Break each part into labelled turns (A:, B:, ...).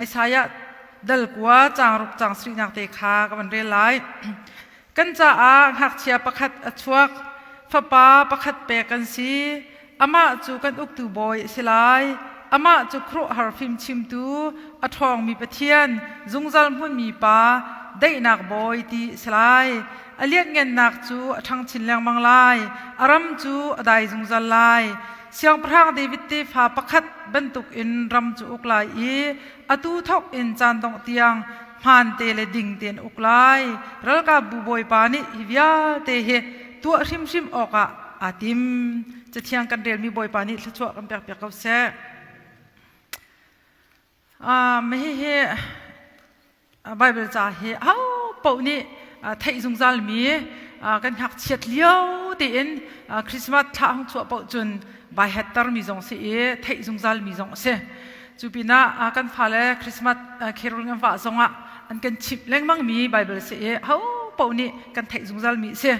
A: Isaiah dal kua caang ruk caang sarihnak te kha ka van rel lai. Kan caah ngakchia pakhat a chuak, fapa pakhat pek kan si. Amah cu kan uktu bawi a si lai. Amah cu khuaruahhar fimchimtu, a ṭhawngmi Pathian, zungzal hmunmi Pa, daihnak bawi ti a si lai. A lianhngannak cu a ṭhang chin lengmang lai. A ram cu a dai zungzal lai. Siangpahrang David tefa pakhat bantukin ram cu uk lai i atu thawk in caan dongh tiang hmaante le ding tein uk lai. Ralkapbu Bawipa nih hi vialte hi tuah hrimhrim awkah aa tim. Cathiang kan relmi Bawipa nih thluachuah kan pekpiak ko seh. Hihi Baibal ca hi ahopaoh nih theih zungzalmi kan ngakchiat lio tein Christmas thla hung chuah paoh cun baihattermi zong si i theih zungzalmi zong a si. Cu pinah kan fale Christmas carol kan vah zongah an kan chimh lengmangmi Baibal si i ahopaoh nih kan theih zungzalmi a si.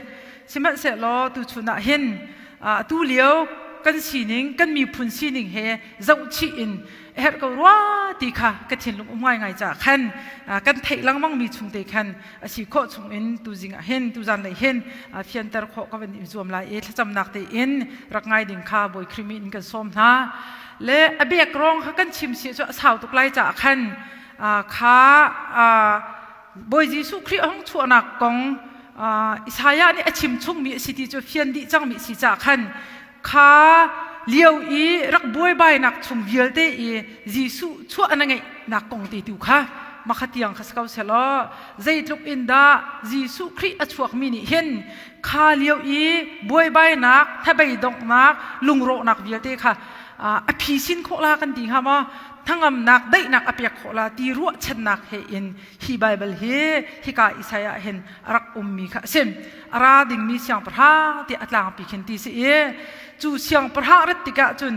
A: Sihmanhsehlaw tuchun ah hin atu lio kan sining kan miphun sining he zohchih in a herh ko rua ti kha ka thinlung um ngaingai caah khan kan theih lengmang mi chung te khan a si khawh chung in tuzing ah hin tuzan lei hin fianter khawh ka van i zuam lai i thlacamnak te in rak ngai ding kha Bawi Khrih min in kan sawm hna le a bek rong kha kan chim si cu a sau tuk lai caah khan kha Bawi Jesuh Khrih hong chuahnak kong Isaiah nih a chim chungmi a si ti cu fian dih cangmi si caah khan kha lio i rak buaibainak chung vialte i Jesuh chuah na ngeihnak kong te tu kha makha tiang kha si ko selaw zeitluk in dah Jesuh Khrih a chuakmi nih hin kha lio i buaibainak hnabei donghnak lungrawhnak vialte kha a phisin khawh la kan ti hnga maw hnangamnak daihnak a pek khawh la ti ruahchannak he in hi Bible hi hika Isaiah hin a rak ummi kha a si. A ra dingmi siangpahrang tiah a tlangpi khin ti si i cu siangpahrang rat tikah cun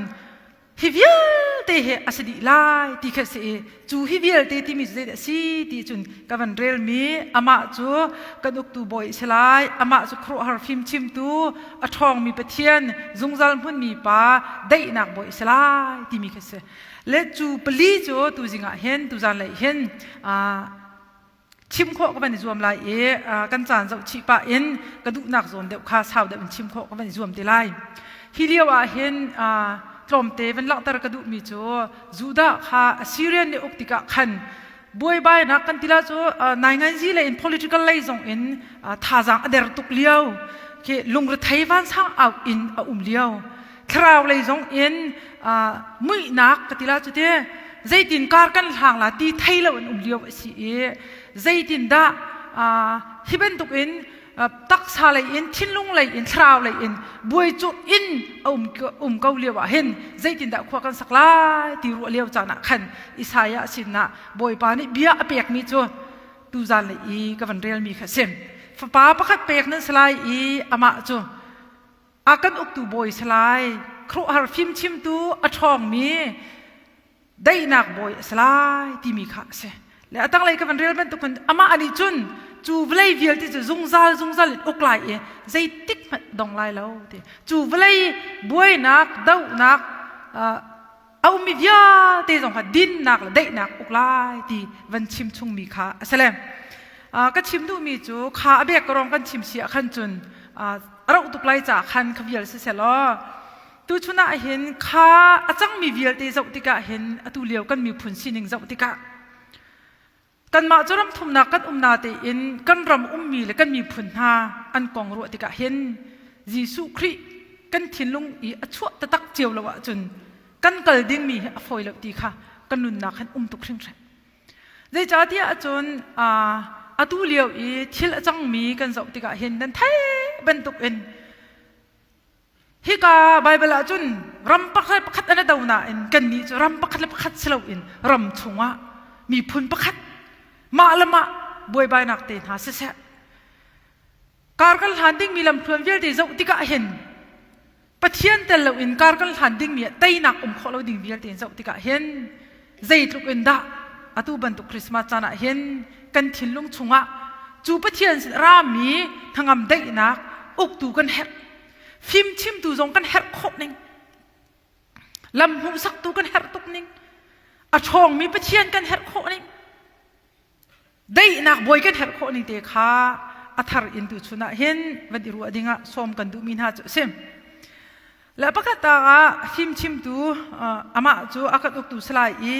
A: hi vialte hi a si dih lai ti kha si i cu hi vialte timi cu zeidah a si ti cun ka van relmi amah cu kan uktu bawi a si lai amah cu khuaruahhar fimchimtu a ṭhawngmi Pathian zungzal hmunmi pa daihnak bawi a si lai timi kha si le cu pali cu tuzing ah hin tuzan lei hin chim khawh ka van i zuam lai i kan caan zoh chih pah in ka duhnak zawn deuh kha sau deuh in chim khawh ka van i zuam te lai. Hi lio ah hin tlawmte van langhter ka duhmi cu Judah kha Assyrian nih uk tikah khan buaibainak kan tila cu nainganzi lei in political lei zong in thazaang a der tuk lio khi lungrethei vansang au in a um lio thlarau lei zong in muihnak ka ti la cu te zeitin kar kan hlang la ti thei lo in um lio a si i zeitin dah hi bantuk in taksa lei in thinlung lei in thlarau lei in buai cu in a um ko lio ah hin zeitin dah khua kan sak lai ti ruah lio caan ah khan Isaiah sinah Bawipa nih bia a pekmi cu tuzan lei i ka van relmi kha sim fapa pakhat pek nan si lai i amah cu A kan uktu bawi si lai. Khuaruahhar fimchimtu a ṭhawngmi daihnak bawi a si lai timi kha a si. Le a tanglei ka van rel bantukin amah nih cun cu vawlei vialte cu zungzal zungzal in uk lai i zeitik hmanh dong lai lo ti. Cu vawlei buainak, dohnak, a ummi vialte zong kha dinnak le daihnak uk lai ti van chim chungmi kha a si le ka chim duhmi cu kha a bek rong kan chim si ah khan cun a rauh tuk lai caah khan kha vial si selaw tuchun ah hin kha a cangmi vialte zoh tikah hin atu lio kan miphun sining zoh tikah kanmah cu ram thumnak kan umna tein kan ram ummi le kan miphun hna an kong ruah tikah hin Jesuh Khrih kan thinlung i a chuah taktak cio lo ahcun kan kal dingmi hi a fawi lo ti kha kan nunnak hin um tuk hringhran. Zeicahtiah ahcun atu lio i thil a cangmi kan zoh tikah hin nan thei bantuk in Hika Baibal ah cun ram pakhat le pakhat an i do nain kannih cu ram pakhat le pakhat si loin ram chungah miphun pakhat mah le mah buaibainak te hna siseh kar kan hlan dingmi lamthluan vialte zoh tikah hin Pathian tel loin kar kan hlan dingmi ah teinak um khawh lo ding vialte in zoh tikah hin zeitluk in dah atu bantuk Christmas caan ah hin kan thinlung chungah cu Pathian sin rami hnangam daihnak uktu kan herh fimchimtu zong kan herh khawh ning lam hmuhsaktu kan herh tuk ning. A ṭhawngmi Pathian kan herh khawh ning, daihnak bawi kan herh khawh ning te kha a thar in tuchun ah hin van i ruah dingah sawm kan duhmi hna cu a si. Le pakhat ta ah fimchimtu amah cu a kan uktu salai i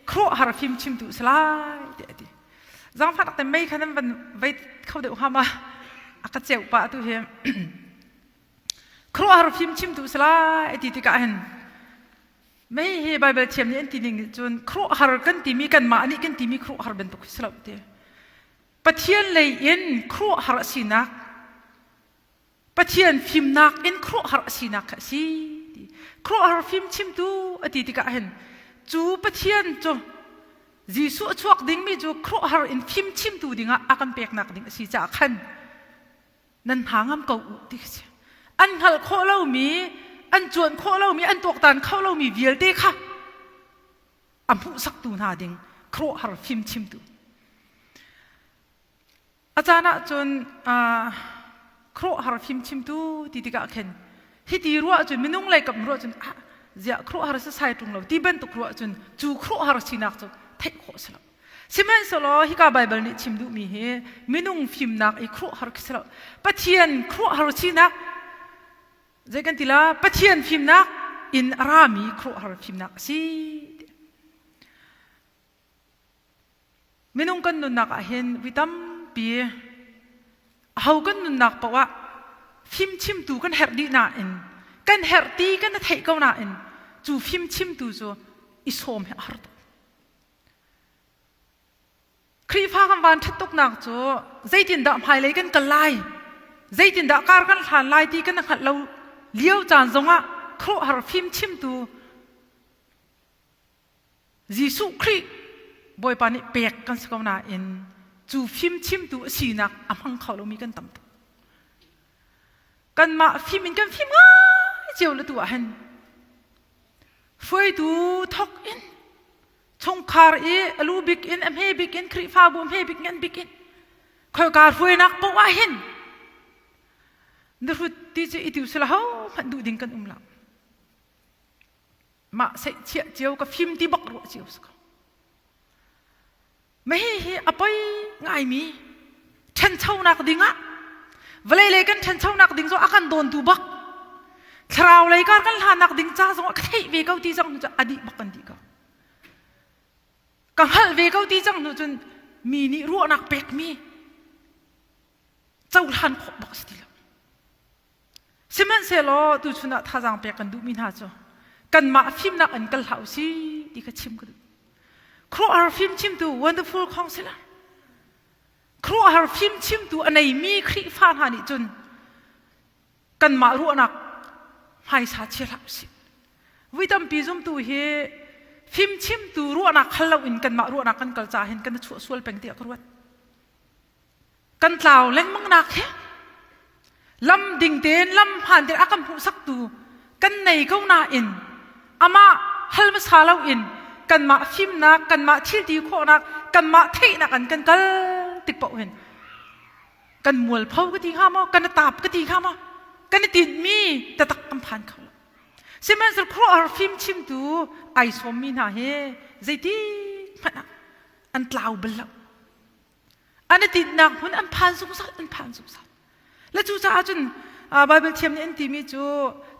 A: khuaruahhar fimchimtu salai tiah a ti. Zangfah te mei kha nan van vei kho deuh hnga ma? A ka ceuh pah tu hi. Khuaruahhar fimchimtu salai ti tikah hin mei hi Baibal thiam nih an ti ning cun khuaruahhar kan timi kanmah nih kan timi khuaruahhar bantuk hi si lo ti. Pathian lei in khuaruahhar a sinak Pathian fimnak in khuaruahhar a sinak kha a si. Khuaruahhar fim chimtu a ti tikah hin cu Pathian cu Jesuh a chuak dingmi cu khuaruahhar in fim chimtu dingah a kan peknak ding a si caah khan nan hna ngam ko u ti khi si. An hngalh khawh lomi, an cuan khawh lomi, an tuaktan kho lomi vialte kha a hmuhsaktu hna ding khuaruahhar fim chimtu. A caan ahcun khuaruahhar fimchimtu ti tikah khin hiti ruah cun minung lei kam ruah cun ah ziah khuaruahhar sasai ṭung lo ti bantuk ruah cun cu khuaruahhar sinak cu theih khawh si lo. Sihmanhsehlaw hika Baibal nih chim duhmi hi minung fimnak i khuaruahhar khi si lo. Pathian khuaruahhar sinak zei kan ti la Pathian fimnak in a rami khuaruahhar fimnak a si. Minung kan nunnak ah hin vi tampi aho kan nunnak paoh ah fimchimtu kan herh dih nain kan herh ti kan i theih ko nain cu fimchimtu cu i sawm hi a har tuk. Khrihfa kan van ṭhat tuknak cu zeitindah hmailei kan kal lai, zeitindah kar kan hlan lai ti kan hngalh lo lio caan zongah khuaruahhar fimchimtu Jesuh Khrih Bawipa nih pek kan si ko nain cu fimchimtu a sinak a hmang kho lomi kan tam tuk. Kanmah fim in kan fim ngai cio le tu ah hin hruaitu thok in chungkhar i a lu bik in a hme bik in Khrihfabu a hme bik ngan bik in khoika hruainak poah ah hin na hrut ti cu i tiu sila ho hmanh duh ding kan um lo. Mah seihchiah cio ka fim ti bak ruah cio si ko. Mahi hi a poi ngaimi ṭhanchonak dingah vawlei lei kan ṭhanchonak ding zong a kan dawntu bak thlarau lei kar kan hlanak ding ca zong ah ka theih ve ko ti cang hnu cu a dih bak kan dih ko. Ka hngalh ve ko ti cang hnu cun mi nih ruahnak pekmi cohlan khawh bak si ti lo. Sihmanhsehlaw tuchun ah thazaang pek kan duhmi hna cu kanmah fimnak in kal hlah u si ti kha chim ka duh. Khuaruahhar fimchimtu wonderful counselor khuaruahhar fimchimtu a neimi Khrihfa hna nih cun kanmah ruahnak hmaisa chia hlah u sih. Vui tampi zumtu hi fimchimtu ruahnak hal loin kanmah ruahnak kan kal caah hin kan i chuah sual peng tiah ka ruat. Kan tlau lengmang nak hi lam ding tein lam hmaan tein a kan hmuhsaktu kan nei ko nain amah hal hmasa loin kanmah fimnak kanmah thilti khawhnak kanmah theihnak an kan kal tik paoh hin kan mualpho ka ti hnga maw kan taap ka ti hnga maw kan i tinhmi tatak kan phan kho lo sihmanhsehlaw khuaruahhar fimchimtu ai sawmmi hna hi zeiti hmanh ah an tlau bal lo An i tinhnak hmun an phan zungzal, an phan zungzal. Le cucaah cun Baibal thiam nih an timi cu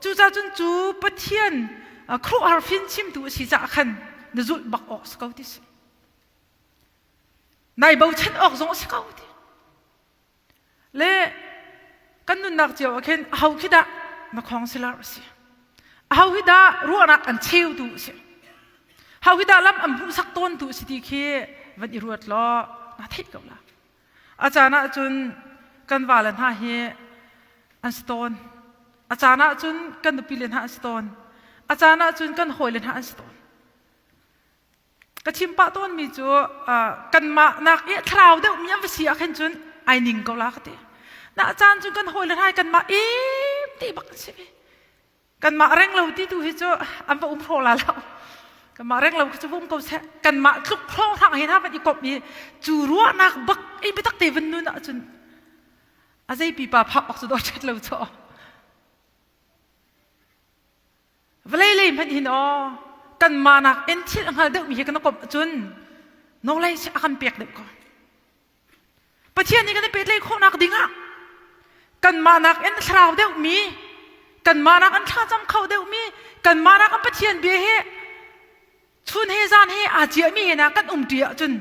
A: cucaah cun cu Pathian khuaruahhar fimchimtu a si caah khan na zulh bak awk si ko ti si. Nai bochan awk zong a si ko ti. Le kan nunnak cio ah khin aho khi dah na counselor a si? Aho hi dah ruahnak an cheutu a si? Ho hi dah lam an hmuhsak tawntu a si ti khi van i ruat law na theih ko la. A caan ah cun kan vale hna hi an si tawn. A caan ah cun kan nupile hna an si tawn. A caan ah cun kan hawile hna an si tawn. Ka chim pah tawnmi cu kanmah nak i thlarau deuhmi an va si ah khin cun ai ning ko la ka ti. Na caan cun kan hawile hna kanmah em te bak an si ve. Kanmah reng lo ti tu hi cu an va um hraw la lo. Kanmah reng lo cu va um ko seh. Kanmah tluk hrawng hrang he hna van i komh i cu ruahnak bak i biatak te van nun ahcun a zei pipa phak awk cu dawh ṭhat lo cu. Vawlei lei hmanh hin aw. Kanmah nak in thil a hngal deuhmi he kan i komh ahcun knowledge a kan pek deuh ko. Pathian nih kan i pehtlaih khawhnak dingah kanmah nakin thlarau deuhmi, kanmah nakin thlacam kho deuhmi, kanmah nakin Pathian bia he chun he zan he aa ciahmi he na kan umṭi ahcun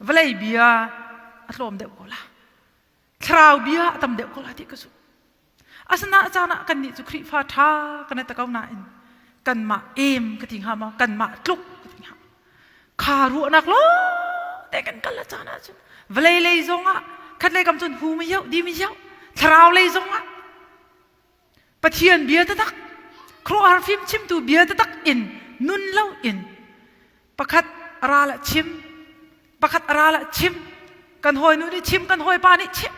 A: vawlei bia a tlawm deuh ko la. Thlarau bia a tam deuh ko la ti ka zumh. Asinain caan ah kannih cu Khrihfa ṭha kan i ta ko nain kanmah em ka ti hnga maw kanmah tluk ka ti hnga kha ruahnak lawng te kan kal a caan ahcun vawlei lei zongah khatlei kam cun hu mi yoh di mi yoh thlarau lei zongah Pathian bia taktak khuaruahhar fim chimtu bia taktak in nun lo in pakhat ral ah chim pakhat ral ah chim kan hawi nu nih chim kan hawi pa nih chim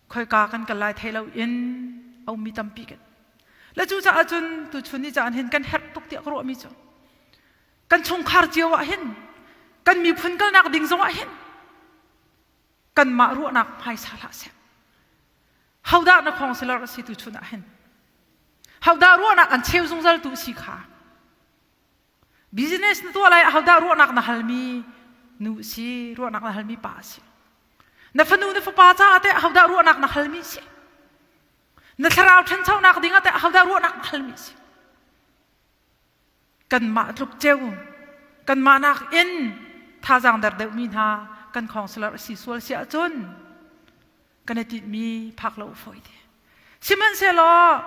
A: khoika kan kal lai thei lo in a ummi tampi kan le cu caah cun tuchun ni caan hin kan herh tuk tiah ka ruahmi cu kan chungkhar cio ah hin kan miphun kalnak ding zong ah hin kanmah ruahnak hmaisa hlah seh hodah na counselor a si tuchun ah hin hodah ruahnak an cheu zungzal tu si kha Business na tuah lai ahodah ruahnak na halmi nu si, ruahnak na halmi pa si. Na fanu na fapa caah teh ahodah ruahnak na halmi si. Na thlarau ṭhanchonak ding ah teh ahodah ruahnak na halmi si. Kanmah tluk ceu, kanmah nak in thazaang der deuhmi hna kan counselor a si sual si ahcun kan i tinhmi phak lo fawi te. Sihmanhsehlaw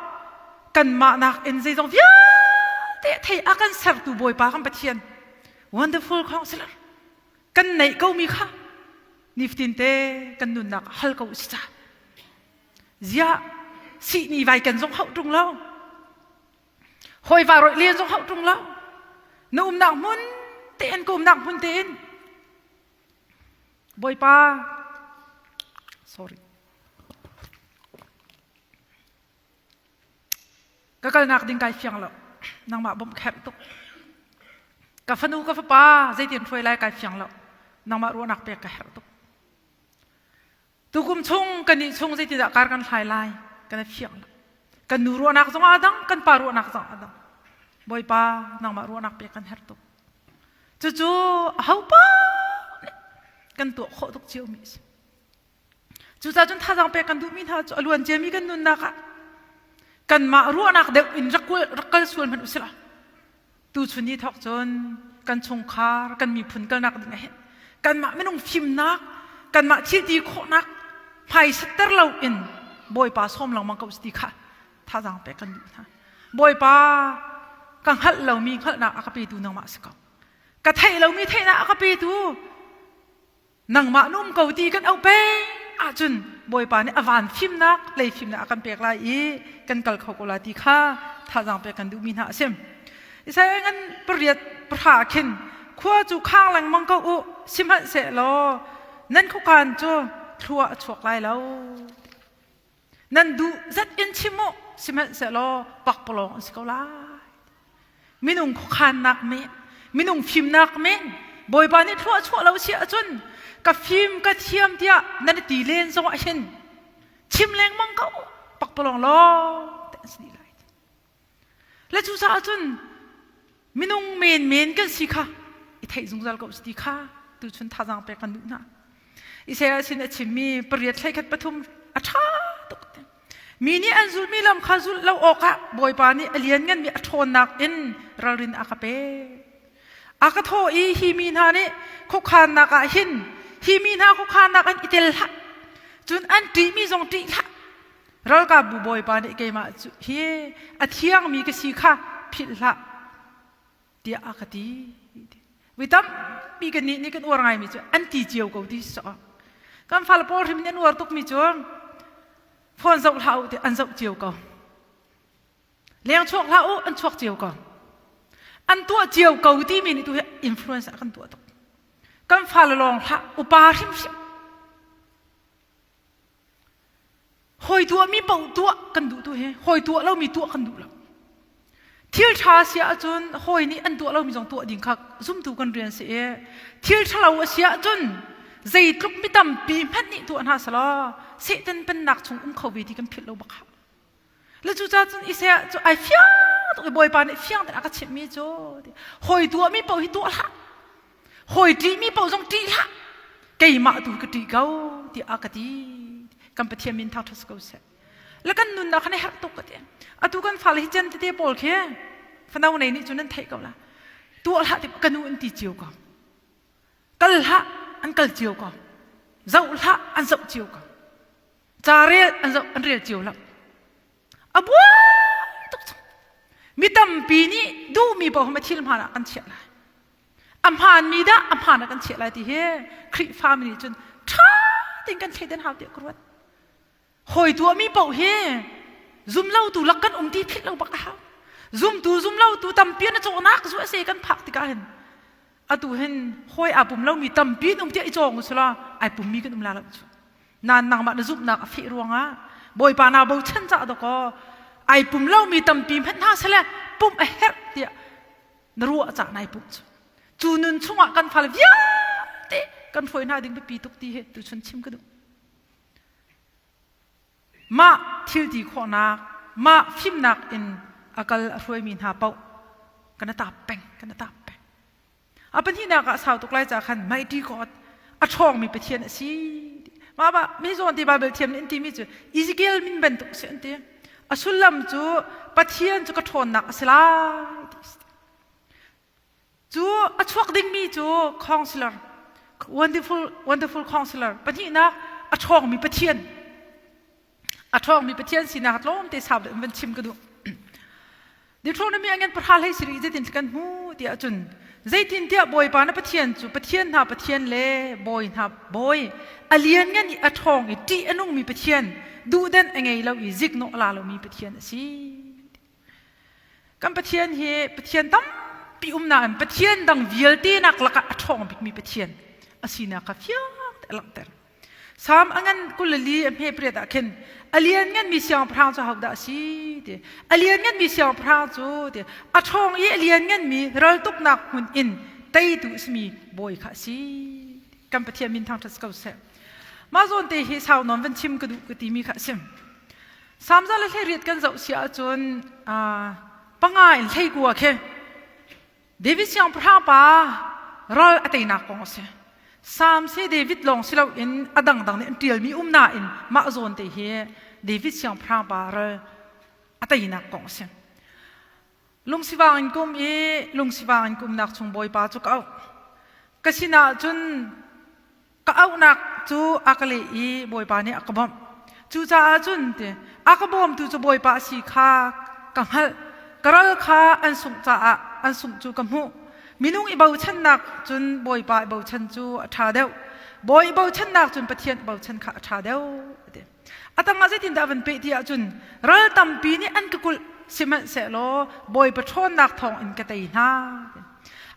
A: kanmah nakin zeizong vialte thei a kan sertu Bawipa kan Pathian wonderful counselor kan neih komi kha nifatin te kan nunnak hal ko si ca. Ziah sihni vai kan zong hauh ṭung lo. Hawi va roih len zong hauh ṭung lo. Na umnak hmun tein ka umnak hmun tein Bawipa, sorry. Ka kalnak ding kai fiang lo. Nangmah bawmh kherh tuk. Ka fanu ka fapa zeitin hruai lai kai fiang lo. Nangmah ruahnak pek ka herh tuk. Tukum chung kan nih chung zeitindah kar kan hlai lai kan i fiang lo. Kan nu ruahnak zong a dang, kan pa ruahnak zong a dang. Bawipa nangmah ruahnak pek kan herh tuk. Cucu ahopa nih kan tuah khawh tuk ciomi a si. Cucaah cun thazaang pek kan duhmi hna cu a luan ciami kan nunnak ah kanmah ruahnak deuh in rak kal sual hmanh usila tuchun ni thawk cun kan chungkhar kan miphun kalnak ding ah hin kanmah minung fimnak kanmah thil ti khawhnak hmaisatter lo in Bawipa sawm lengmang ko ti kha thazaang pek kan duh hna. Bawipa ka hngalh lomi hngalhnak a ka petu nangmah si ko. Ka theih lomi theihnak a ka petu nangmah na um ko ti kan auh peng ahcun Bawipa nih a van fimnak lei fimnak a kan pek lai i kan kal kho ko la ti kha thazaang pek kan duhmi hna a si. Isaiah ngan pariat pahra khin khua cu khang lengmang ko u sihmanhsehlaw nan khuakan cu thlua a chuak lai lo. Nan duh zat in chim u sihmanhsehlaw pakpalawng an si ko lai. Minung khuakhannak men, minung fimnak men, Bawipa nih thlua chuah lo si ahcun ka fim ka thiam tiah nan ti len zong ah hin chim lengmang ko pakpalawng lawng te an si dih lai. Le cucaah cun minung menmen kan si kha i theih zungzal ko si ti kha tuchun thazaang pek kan duh hna. Isaiah sin a chimmi pariat thleikhat pathum a ṭha tuk. Mi nih an zulhmi lam kha zulh lo awkah Bawipa nih a liannganmi a ṭhawnnak in ralrin a ka pek. A ka thawh i hi mi hna nih khuakhannak ah hin hi mi hna khuakhannak an i tel hlah. Cun an ṭihmi zong ṭih hlah. Ralkapbu bawipa nih keimah cu hi a thiangmi ka si kha philh hlah tiah a ka ti. Vi tampi kan nih nih kan uar ngaimi cu an ti cio ko ti si Kan fale pawl hrim nih an uar tukmi cu phone zoh hlah u ti an zoh cio ko. Leng chuak hlah u an chuak cio ko. An tuah cio ko timi nih tu hi influence a kan tuah tuk. Kan fale lawng hlah upa hrimhrim Hawi tuahmi paoh tuah kan duh tu hi hawi tuah lomi tuah kan duh lo. Thil ṭha si ahcun hawi nih an tuah lomi zong tuah ding kha zumtu kan rian si i thil ṭhalo a si ahcun zeitluk mi tampi hmanh nih tuah hna selaw Satan pennak chung um kho ve ti kan philh lo bak. Le cucaah cun Isaiah cu ai fiang. tuk i Bawipa nih fiang tein a ka chimhmi cu hawi tuahmi paoh hi tuah hlah. Hawi ṭihmi paoh zong ṭih hlah. Keimah tu ka ṭih ko tiah a ka ti. Kan Pathian min thangṭhat si ko seh. Le kan nunnak khan a herh tuk ka ti. Atu kan fale hi cen tete pawl khi fano nei nih cun nan theih ko la. Tuah hlah ti ka nu an ti cio ko. Kal hlah an kal cio ko. Zoh hlah an zoh cio ko. Ca rel an zoh an rel cio lo. A buai tuk cang. Mi tampi nih duhmi paoh ma thil hmaan ah kan chiah lai. A hmaanmi dah a hmaan ah kan chiah lai ti hi Khrihfami nih cun ṭha tein kan thleidan hau tiah ka ruat. Hawi tuahmi paoh hi zumlotu lak kan um ti philh lo bak a hau. Zumtu zumlotu tampi an cawhnak zu a si kan phak tikah hin atu hin hawi aa pum lomi tampi an um tiah i cawng usila ai pummi kan um la lo cu. Nain nangmah na zumhnak a feh ruangah Bawipa naa bochan cah dawkaw ai pum lomi tampi hmanh hna sele pumh a herh tiah na ruah cah nai pumh cu. Cu nun chungah kan fale vialte kan hruai hna ding biapi tuk ti hi tuchun chim ka duh. Mah thil ti khawhnak, mah fimnak in a kal a hruaimi hna paoh kan tap peng, kan tap peng. A pahnihnak ah sau tuk lai ca khan mighty God, a ṭhawngmi Pathian a si. Mah ba mi zawn ti Bible thiam nih an timi cu Ezekiel min bantuk si an ti. A sullam cu Pathian cu ka ṭhawnnak a si lai ti si. Cu a chuak dingmi cu counselor, wonderful, wonderful counselor, pahnihnak a ṭhawngmi Pathian. A ṭhawngmi Pathian sinak tlawmte sau deuh in van chim ka duh. Deuteronomy angen pahra hlei siri zeitin kan hmu tiah cun zeitintiah Bawipa na Pathian cu Pathian hna Pathian le bawi hna bawi a lianngan i a ṭhawng i ṭih a nungmi Pathian duhdan a ngei lo i ziknawh a la lomi Pathian a si. Kan Pathian hi Pathian tampi um nain Pathian dang vialte nak lakah a ṭhawng bikmi Pathian a sinak kha fiang te a langhter. Salm a ngan 24 a hme pariat ah khin a liannganmi siangpahrang cu ahodah a si ti a liannganmi siangpahrang cu ti a ṭhawng i a liannganmi raltuknak hmun in teitu a simi bawi kha a si. Kan Pathian min thangṭhat si ko seh. Mah zawn te hi sau nawn van chim ka duh ka timi kha a si. Samza le hleiriat kan zoh si ahcun panga in hleikua khi David siangpahrang pa ral a teinak kong a si. Sam si David lawng si loin a dangdang nih an ṭialmi um nain mah zawn te hi David siangpahrang pa ral a teinak kong a si. Lungsivang in kum i lungsivang in kumnak chung Bawipa cu ka auh. Ka sinah cun Ka auhnak cu a ka leh i Bawipa nih a ka bawmh. Cucaah cun ti a ka bawmtu cu Bawipa a si kha ka hngalh. Ka ral kha an sungh caah an sungh cu ka hmuh. Minung i bochannak cun Bawipa i bochan cu a ṭha deuh. Bawi i bochannak cun Pathian i bochan kha a ṭha deuh. A ti. A tangah zeitindah a van peh ti ahcun ral tampi nih an ka kulh sihmanhsehlaw Bawipa ṭhawnnak thawng in ka tei hna.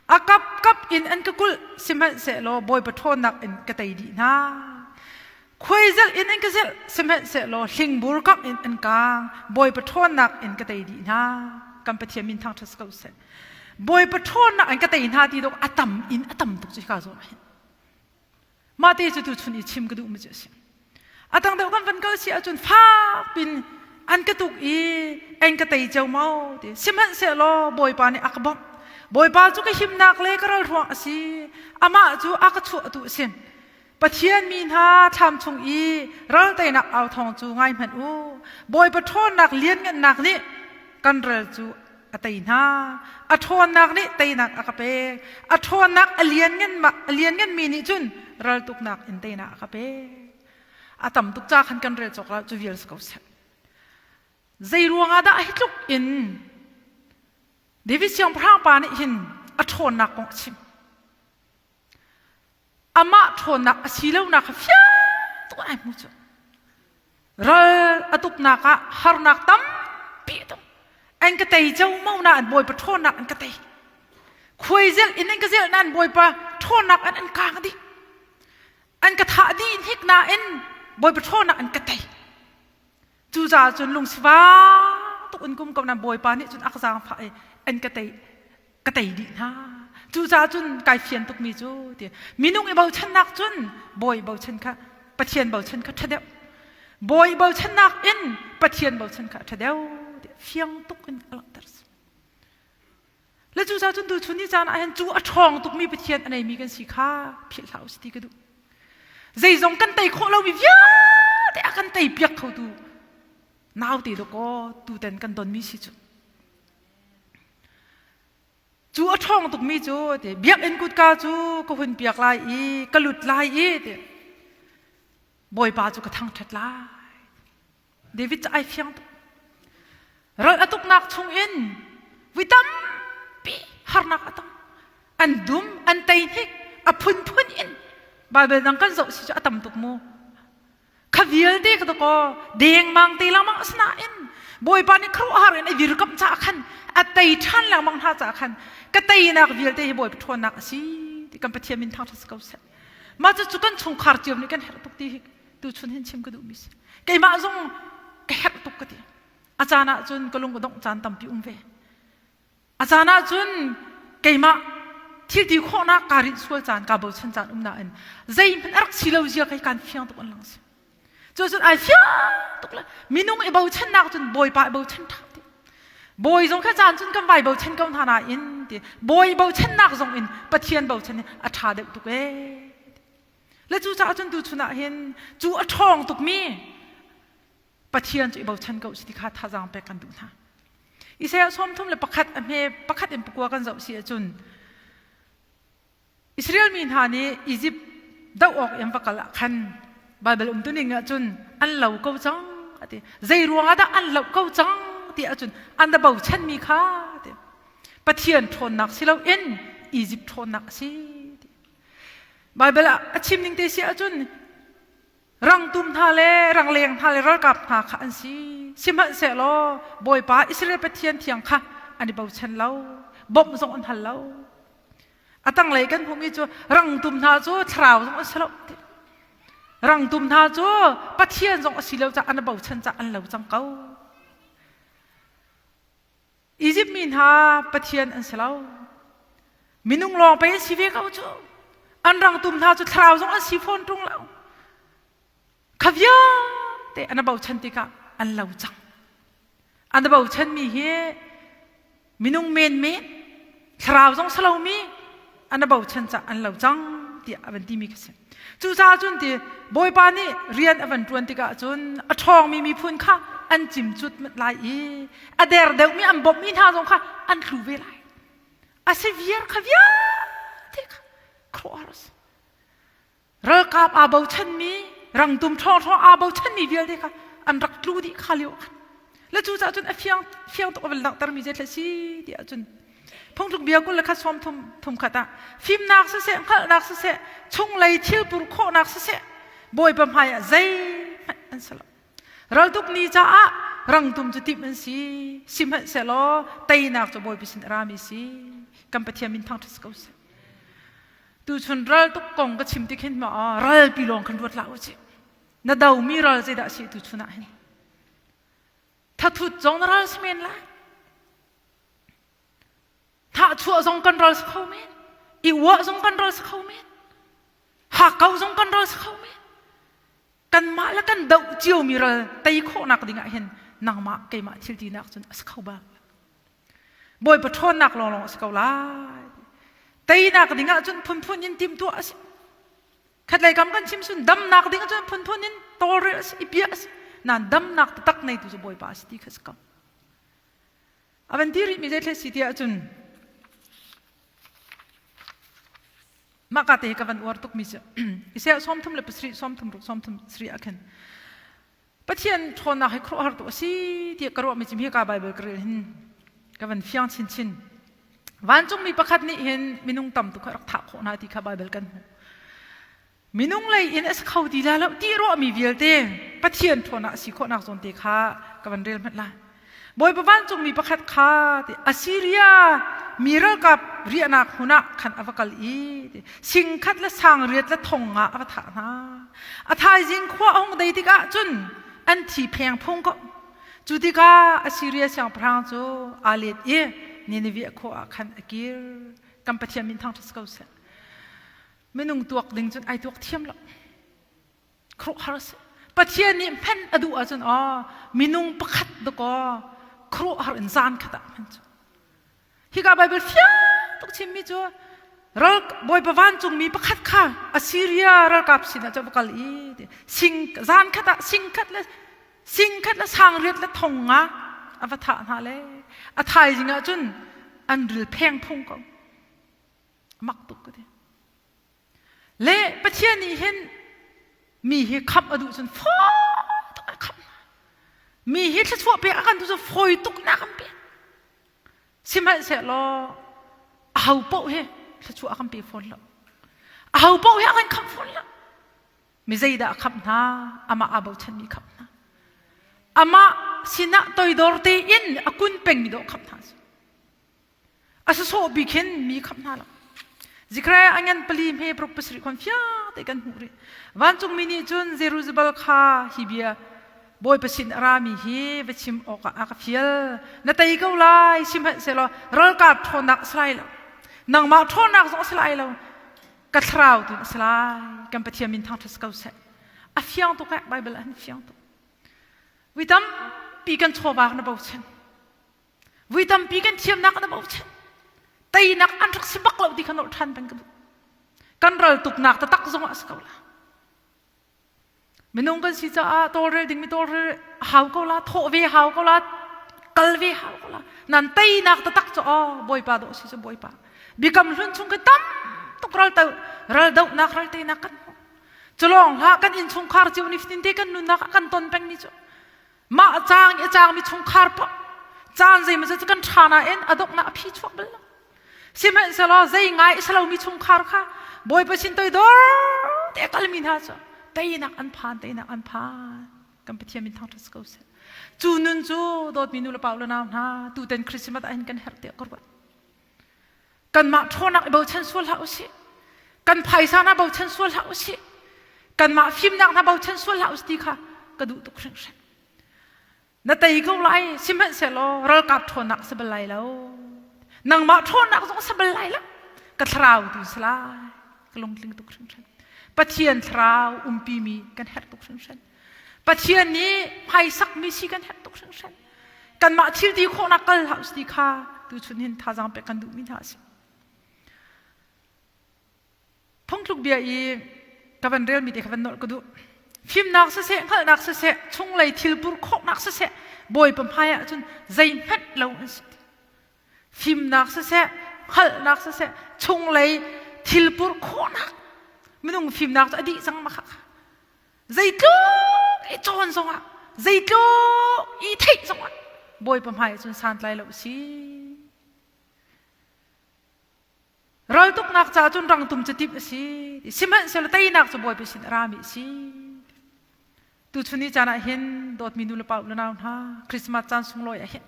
A: A kapkap in an ka kulh sihmanhsehlaw Bawipa ṭhawnnak in ka tei dih hna. Khuaizelh in an ka zelh sihmanhsehlaw hlingbur kangh in an kaang Bawipa ṭhawnnak in ka tei dih hna. Kan Pathian min thangṭhat si ko seh. Bawipa ṭhawnnak in ka tei hna ti dawk a tam in a tam tuk cu hika zawn ah hin. Mah te cu tuchun i chim ka duhmi cu a si. A tang deuh kan van kal si ahcun fak pin an ka tuk i an ka tei ceomao ti. Sihmanhsehlaw Bawipa nih a ka bawmh. Bawipa cu ka himnak le ka ralhruang a si. Amah cu a ka chuahtu a si. Pathian mi hna thlam chung i ral teinak au thawng cu ngai hmanh u. Bawipa ṭhawnnak lianngannak nih kan ral cu a tei hna. A ṭhawnnak nih teinak a ka pek. A ṭhawnnak a liannganmi nih cun raltuknak in teinak a ka pek. A tam tuk ca khan kan rel cawk lo cu vial si ko seh. Zei ruangah dah hi tluk in David siangpahrang pa nih hin a ṭhawnnak kong a chim. Amah ṭhawnnak a si lonak kha fiang tuk ai hmu cu. Ral a tuknak ah harnak tampi a tung. An ka tei ceomao na an bawipa ṭhawnnak an ka tei. Khuaizel in an ka zelh na an bawipa ṭhawnnak an an kaang dih. An ka thah dih hnik nain bawipa ṭhawnnak an ka tei. Cucaah cun lungsivang tuk in kum ko na bawipa nih cun a ka zaangfah i an ka tei ka tei dih hna. Cucaah cun kai fian tukmi cu ti minung i bochannak cun bawi bochan kha Pathian bochan kha ṭha deuh. Bawi bochannak in Pathian bochan kha ṭha deuh ti fiang tuk in a langhter. Le cu cun tuchun ni caan ah hin cu a ṭhawng tukmi Pathian a neimi kan si kha philh hlah usih ti ka duh. Zeizong kan tei khawh lomi vialte a kan tei piak khotu naute dawkaw tuten kan donmi si cu. Cu a ṭhawng tukmi cu ti biakinn kutka cu ka hun piak lai i ka lut lai i ti Bawipa cu ka thangṭhat lai. David cu ai fiang tuk. Ral a tuknak chungin vui tampi harnak a tong. An dum, an tei hnik, a phunphun in Bible dang kan zoh si cu a tam tuk mu. Kha vialte ka kaw dengmang te lengmang a si nain Bawipa nih khuaruahhar in a dirkamh caah khan a tei ṭhan lengmang hna caah khan ka teinak vialte hi Bawipa ṭhawnnak a si ti kan Pathian min thangṭhat si ko seh. Mah cu kan chungkhar cio nih kan herh tuk ti hi tuchun hin chim ka duhmi si. Keimah zong ka herh tuk ka ti. A caan ah cun ka lung a dongh caan tampi um ve. A caan ah cun keimah thil ti khawhnak kaa rinh sual caan kaa bochan caan um nain zeihmanh a rak si lo zia kei kaan fiang tuk an lang si. Cu cun ai fiang tuk le minung i bochannak cun Bawipa i bochan ṭha ti. Bawi zong kha caan cun kan vai bochan ko hna nain ti Bawi bochannak zong in Pathian bochan hi a ṭha deuh tuk ee. Le cu caah cun tuchun ah hin cu a ṭhawng tukmi Pathian cu i bochan ko si ti kha thazaang pek kan duh hna. Isaiah 31 a hme pakhat in pakua kan zoh si ahcun Israel mi hna nih Egypt doh awk in va kal ah khan Baibal umtuning ahcun an lo ko cang ati. Zei ruangah dah an loh ko cang ti ahcun an da bochanmi kha ti. Pathian ṭhawnnak si loin Egypt ṭhawnnak a si. Baibal ah a chim ning te si ahcun Rangtum hna le rangleng hna le ralkap hna kha an si. Sihmanhsehlaw Bawipa Israel Pathian thiang kha an i bochan lo, bawmh zong an hal lo. A tanglei kan hmuhmi cu rangtum hna cu thlarau zong an si lo. Rangtum hna cu Pathian zong a si lo caah an i bochan caah an lo cang ko. Izipt mi hna pathian an si lo. Minung lawng pei an si ve ko cu. An rangtum hna cu thlarau zong an si fawn ṭung lo. Kha vialte an bochan tikah an lo cang. An bochanmi hi minung menmen, thlarau zong si lomi an bochan cah an lo cang tiah a van timi kha si. Cucaah cun ti Bawipa nih rian a van ṭuan tikah cun a ṭhawngmi miphun kha an cim cut lai i a der deuhmi an bawmhmi hna zong kha an tlu ve lai. A si viar kha vialte kha khuaruahhar a si. Ralkap aa bochanmi, rangtum ṭhawngṭhawng aa bochanmi vialte kha an rak tlu dih kha lio ah khan. Le cucaah cun a fiang fiang tuk a van langhtermi zeitlai si ti ahcun Phungtluk bia 20 le khat sawm thum thum khat ah fimnak siseh hngalhnak siseh chunglei thil pur khawhnak siseh Bawipa hmai ah zeihmanh an si lo. Raltuk ni caah rangtum cu timh an si sihmanhsehlaw teinak cu Bawipa sin a rami si kan Pathian min thangṭhat si ko seh. Tuchun raltuk kong ka chim tik hin ma ralpi lawng kan ruat hlah usih. Na domi ral zeidah a si tuchun ah hin? Thathut zong na ral si men lai. Thahchuah zong kan ral si kho men. I uah zong kan ral si kho men. Hakkau zong kan ral si kho men. Kanmah le kan doh ciomi ral tei khawhnak ding ah hin nangmah keimah thil tinak cun a si kho bak. Bawipa ṭhawnnak lawnglawng a si ko lai. Teinak ding ah cun phunphun in timhtuah a si. Khatlei kam kan chim sun damnak ding ah cun phunphun in tawlrel a si, i piah a si. Nain damnak taktak neitu cu Bawipa a si ti kha si ko. A van ti rihmi zeitlai si ti ahcun mah ka te hi ka van uar tukmi cu Isaiah 37 33 30 ah khin Pathian ṭhawnnak hi khuaruahhar tuk a si tiah ka ruahmi cu hi ka Bible ka rel hin ka van fiang chinchin. Vancungmi pakhat nih hin minung tam tuk kha rak thah khawh hna ti kha Bible kan hmuh. Minung lei in a si kho ti la lo ti ruahmi vialte Pathian ṭhawnnak a si khawhnak zawn te kha ka van rel hmanh lai. Bawipa vancungmi pakhat kha ti Assyria mi ralkap riahnak hmun ah khan a va kal i ti singkhat le sangriat le thong ah a va thah hna. A thaizing khua a hung dei tikah cun an thi pheng phung ko. Cu tikah Assyria siangpahrang cu aa let i Nineveh khua ah khan a kir. Kan Pathian min thangṭhat si ko seh. Minung tuak ding cun ai tuak thiam lo. Khuaruahhar a si. Pathian nih hman a duh ahcun aw minung pakhat dakaw khuaruahhar in zan khat ah hman cu. Hika Bible fiang tuk chimmi cu ral Bawipa vancungmi pakhat kha Assyria ralkap sinah cu va kal i sing zan khat ah sing khat le sing khat le sang riat le thong nga a va thah hna le a thaizing ah cun an ril pheng phung ko mak tuk ka ti le Pathian nih hin mi hi khamh a duh cun fawi tuk a khamh hna mi hi thluachuah pek a kan duh cun fawi tuk na kan pek Sihmanhsehlaw aho paoh hi thluachuah a kan pe fawn lo. Aho paoh hi a kan khamh fawn lo. Mi zeidah a khamh hna? Amah aa bochanmi khamh hna. Amah sinah toidor tein a kun pengmi dawh khamh hna cu. A sasawh bik hin mi khamh hna lo. Zechariah a ngan pali hme paruk pasarih khon fiang te kan hmuh rih. Vancungmi nih cun Zerubbabel kha hi bia Bawipa sin a rami hi va chim awkah a ka fial. Na tei ko lai, sihmanhsehlaw ralkap ṭhawnnak a si lai lo. Nangmah ṭhawnnak zong a si lai lo. Ka thlarau tu a si lai. Kan Pathian min thangṭhat si ko seh. A fiang tuk eh, Bible ah hin fiang tuk. Vui tampi kan chawva na bochan. Vui tampi kan thiamnak na bochan. Teinak an rak si bak lo ti kha nolh ṭhan peng ka duh. Kan ral tuknak taktak zong ah a si ko la. Minung kan si caah tawlrel dingmi tawlrel hau ko la, thawh ve hau ko la, kal ve hau ko la. Nan teinak taktak cu aw Bawipa dawh si cu Bawipa. Biakam hlun chung khi tam tuk ral to ral dohnak ral teinak kan hmuh. Culawng hlah kan innchungkhar cio nifatin te kan nunnak ah kan ton pengmi cu mah caang i a caangmi chungkhar poh caan zeimaw cu kan ṭha nain a donghnak a phi chuak bal lo. Sihmanhsehlaw zei ngai a si lomi chungkhar kha Bawipa sin toidor te a kalmi hna cu teinak an phan, teinak an phan. Kan Pathian min thangṭhat si ko seh. Cu nun cu dawtmi nu le pa le nau hna tutan Christmas ah hin kan herh tiah ka ruat. Kanmah ṭhawnnak i bochan sual hlah usih. Kan phaisa hna bochan sual hlah usih. Kanmah fimnak hna bochan sual hlah usih ti kha ka duh tuk hringhran. Na tei ko lai, sihmanhsehlaw ralkap ṭhawnnak a si bal lai lo. Nangmah ṭhawnnak zong a si bal lai lo. Ka thlarau tu si lai. Ka lungtling tuk hringhran. Pathian thlarau umpimi kan herh tuk hringhran. Pathian nih hmaisakmi si kan herh tuk hringhran. Kanmah thil ti khawhnak kal hlah usih ti kha tuchun hin thazaang pek kan duhmi hna a si. Phungtluk bia i ka van relmi te kha van nolh ka duh. Fimnak siseh, hngalhnak siseh, chunglei thil pur khawhnak siseh, Bawipa hmai ah cun zeihmanh lo an si. Fimnak siseh, hngalhnak siseh, chunglei thil pur khawhnak minung fimnak cu a dih cang ma kha. Zeitluk i cawn zongah, zeitluk i theih zongah Bawipa hmai ah cun santlai lo a si. Raltuknak caah cun rangtum cu timh a si. Sihmanhsehlaw teinak cu Bawipa sin a rami a si. Tuchun ni caan ah hin dawtmi nu le pa le nau hna Christmas caan sunglawi ah hin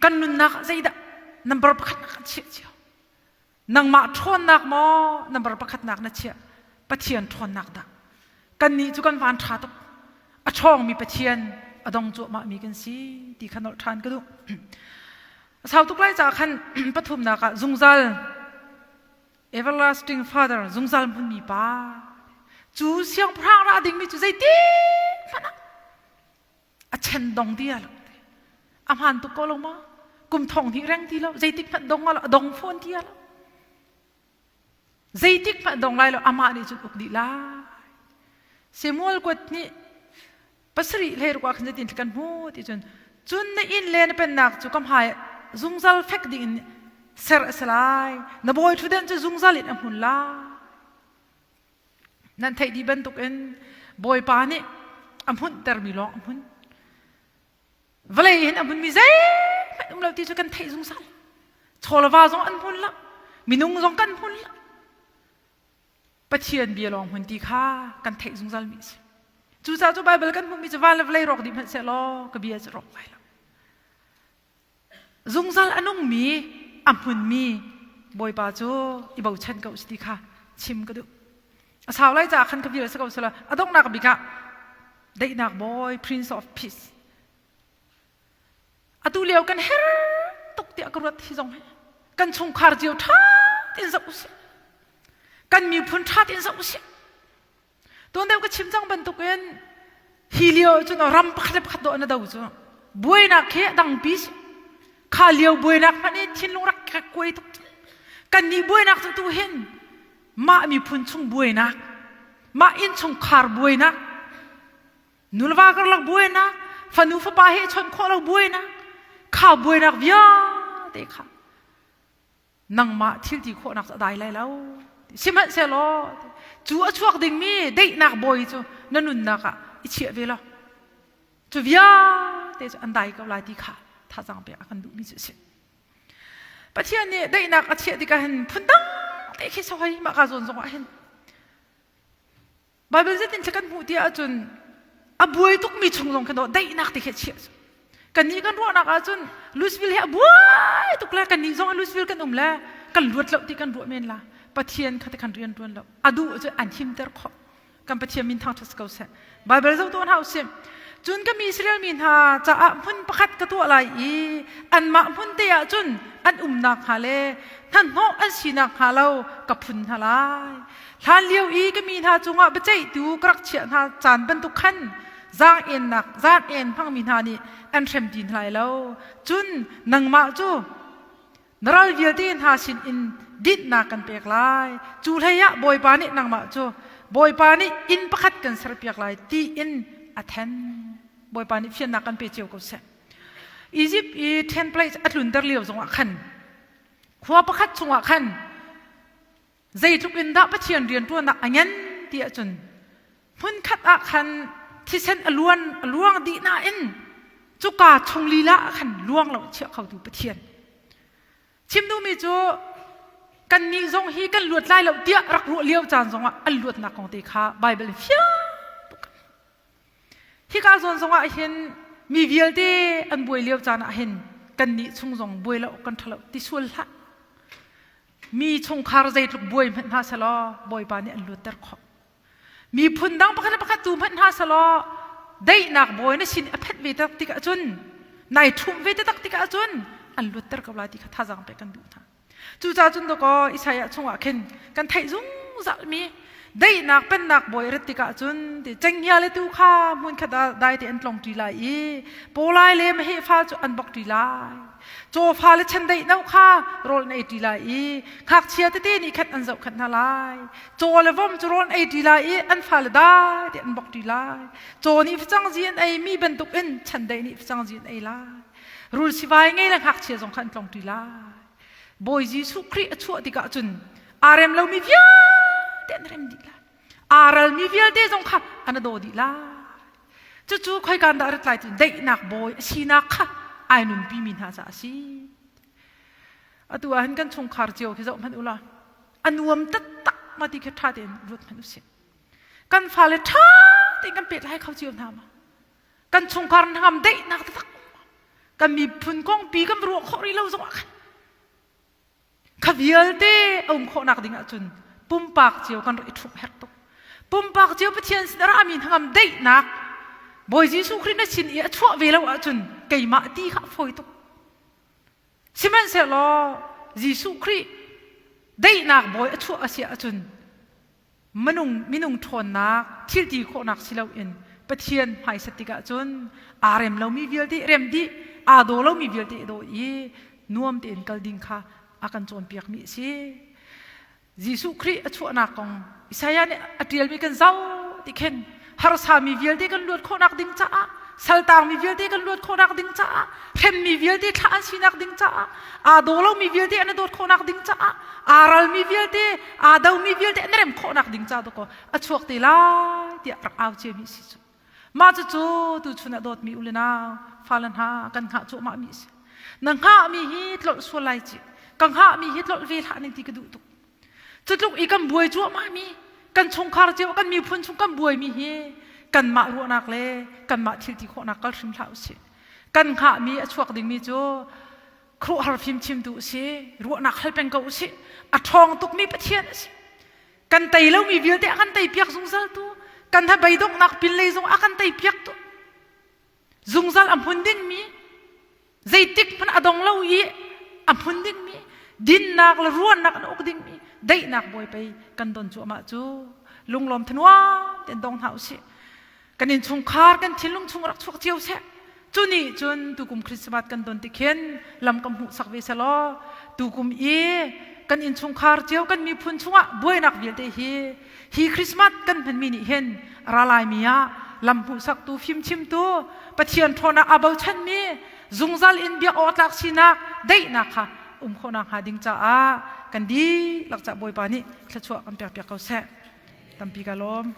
A: kan nunnak ah zeidah number pakhatnak kan chiah cio. Nangmah ṭhawnnak maw number pakhatnak na chiah? Pathian ṭhawnnak dah? Kannih cu kan van ṭha tuk. A ṭhawngmi Pathian a dong cuahmahmi kan si ti kha nolh ṭhan ka duh. A sau tuk lai caah khan pathumnak ah zungzal everlasting father zungzal hmunmi pa cu siangpahrang ra dingmi cu zeiti hmanh ah a chen dong ti lo a hmaan tuk ko lo ma kum thong hnih reng ti lo zeitik hmanh dong a dong fawn ti lo Zeitik hmanh dong lai lo amah nih cun uk dih lai. Samuel kuat nih pasarih hlei ruk ah khan zeitin kan hmu ti cun cun na inn le na pennak cu ka hmai zungzal fek ding in ser a si lai na bawi ṭhutden cu zungzal in a hmun lai nan theih dih bantukin bawipa nih a hmunhtermi lawng a hmun Vawlei hin a hmunmi zeihmanh um lo ti cu kan theih zungzal. Chawlava zong an hmun lo. Minung zong kan hmun lo. Pathian bia lawng hmun ti kha kan theih zungzal mi a si. Cucaah cu Baibal kan hmuhmi cu van le vawlei rawk dih hmanh seh law ka bia cu rawk lai lo. Zungzal a nungmi, a hmunmi Bawipa cu i bochan ko si ti kha chim ka duh. A sau lai caah khan ka vial si ko sila a donghnak bik ah daihnak bawi Prince of Peace atu lio kan her tuk tiah ka ruat hi zong hi kan chungkhar cio ṭha tein zoh usih kan miphun ṭha tein zoh usih tuan deuh ka chim cang bantukin hi lio cun ram pakhat le pakhat dawh na do cu buainak khi a dangpi si. Kha lio buainak hmanh in thinlung rak kuai tuk. Kan nih buainak cu tu hin mah miphun chung buainak, mah innchungkhar buainak, nuleva karlak buainak, fanu fapa he chawnh khawh lo buainak, kha buainak vialte kha nangmah thil ti khawhnak cu a dai lai lo. Sihmanhsehlaw cu a chuak dingmi daihnak bawi cu na nunnak ah i chiah ve law cu vialte cu an dai ko lai ti kha thazaang pek a kan duhmi cu a si. Pathian nih daihnak a chiah tikah hin phundang te khi soi mah ka zawn zong ah hin Baibal zeitin kan hmuh ti ahcun a buai tukmi chung zong khin daihnak te khi a chiah kannih kan ruahnak ahcun Louisville hi a buai tuk le kannih zong Louisville kan um le kan luat lo ti kan ruah men la Pathian kha te kan rian tuan lo a duh cu an himter khawh kan Pathian min thangṭhat ko seh Baibal zoh tuah hna usih cun ka mi Israel mi hna caah hmun pakhat ka tuah lai i anmah hmun te ah cun an umnak hnga le hnahnawh an sinak hnga lo ka phun hna lai hlan lio i ka mi hna cungah biaceihtu ka rak chiah hna caan bantuk khan zaang-ennak zaang-en hmangmi hna nih an hrem ti hna lai lo cun nangmah cu Na ral vialte hna sin in dinhnak kan pek lai. Cu hlei ah Bawipa nih nangmah cu Bawipa nih inn pakhat kan serpiak lai tiin a then. Bawipa nih fiannak kan pe cio ko seh. Egypt i ten place a tlunter lio zongah khan khua pakhat chungah khan zeitluk in dah Pathian rianṭuannak a ngen ti ahcun hmunkhat ah khan thisen a luan a luang dih nain cuka chung lila ah khan luang lo chiah khotu Pathian chim duhmi cu kannih zong hi kan luat lai lo tiah rak ruah lio caan zongah an luatnak kong te kha Baibal in fiang tuk hika zawn zongah hin mi vialte an buai lio caan ah hin kannih chung zong buai lo kan ṭha lo ti sual hlah Mi chungkhar zeitluk buai hmanh hna selaw Bawipa nih an luatter khawh. Miphun dang pakhat le pakhat tu hmanh hna selaw daihnak bawi na sin a phanh ve tak tikah cun nai ṭhum ve taktak tikah cun an luatter ko lai ti kha thazaang pek kan duh hna. Cucaah cun dawkaw Isaiah chungah khin kan theih zungzal mi daihnak pennak bawi rat tikah cun ti cenghngia le tu kha hmunkhat ah dai te an tlong ṭi lai i pawlai le maheh fa cu an bok ṭi lai. Cawfa le chendeih no kha rawl an ei ṭi lai i ngakchia tete nih khan an zohkhenh hna lai. Caw le vom cu rawl an ei ṭi lai i an fale dai te an bok ṭi lai. Caw nih facang zi an ei mi bantukin chendeih nih facang zi an ei lai. Rul sivai ngei le ngakchia zong kha an tlong ṭi lai. Bawi Jesuh Khrih a chuah tikah cun aa rem lomi vialte an rem dih lai. Aa ralmi vialte zong kha an daw dih lai. Cucu khoikan dah rat lai ti daihnak bawi a sinak kha ai nunpi mi hna caah a si. Atu ah hin kan chungkhar cio khi zoh hmanh ula a nuam taktak ma ti khi ṭha tein ruat hmanh usih. Kan fale ṭha tein kan pehtlai kho cio hna ma? Kan chungkhar hnangam daihnak taktak kan miphun kongpi kan ruah khawh rih lo zongah khan Kha vialte a um khawhnak ding ahcun pumpak cio kan rak i ṭhumh herh tuk. Pumpak cio Pathian sin a rami hnangam daihnak Bawi Jesuh Khrih na sin i a chuah ve lo ahcun keimah ti kha a fawi tuk. Sihmanhsehlaw Jesuh Khrih daihnak bawi a chuah a si ahcun minung minung ṭhawnnak thil ti khawhnak si loin Pathian hmaisat tikah cun aa rem lomi vialte rem dih aa daw lomi vialte daw i nuam tein kal ding kha a kan cawnpiakmi a si. Jesuh Khrih a chuahnak kong Isaiah nih a ṭialmi kan zoh ti khin harsami vialte kan luat khawhnak ding caah saltangmi vialte kan luat khawhnak ding caah hremmi vialte thlah an sinak ding caah aa daw lomi vialte an i dawt khawhnak ding caah aa ralmi vialte aa domi vialte an rem khawhnak ding caah dawkaw a chuak te lai tiah rak au ciami si cu mah cucu tuchun ah dawtmi u le nau fale hna kan hngah cuahmah mi si na hngahmi hi tlolh sual lai ci ka hngahmi hi tlolh ve hlah ning ti ka duh tuk Cutluk i kan buai cuahmahmi, kan chungkhar cio, kan miphun chung kan buaimi hi kanmah ruahnak le kanmah thil ti khawhnak kal hrim hlah usih. Kan hngahmi a chuak dingmi cu khuaruahhar fimchimtu a si, ruahnak hal peng ko usih. A ṭhawng tukmi Pathian a si. Kan tei lomi vialte a kan tei piak zungzal tu, kan hnabei donghnak pinlei zong a kan tei piak tu. Zungzal a hmun dingmi zeitik hmanh a dong lo i a hmun dingmi dinnak le ruannak an uk dingmi daihnak bawi pei kan don cuahmah cu lunglawm thanuam tein dong hna usih kan innchungkhar kan thinlung chung rak chuak cio seh. Cu nih cun tukum Christmas kan don tik hin lam kan hmuhsak ve selaw tukum i kan innchungkhar cio kan miphun chungah buainak vialte hi hi Christmas kan hmanmi nih hin ra laimi ah lam hmuhsaktu fimchimtu Pathian ṭhawnnak aa bochanmi zungzal in biak awk tlak sinak daihnak kha um khawhnak hnga ding caah kan dihlak cah Bawipa nih thluachuah kan pekpiak ko seh. Tampi ka lawm.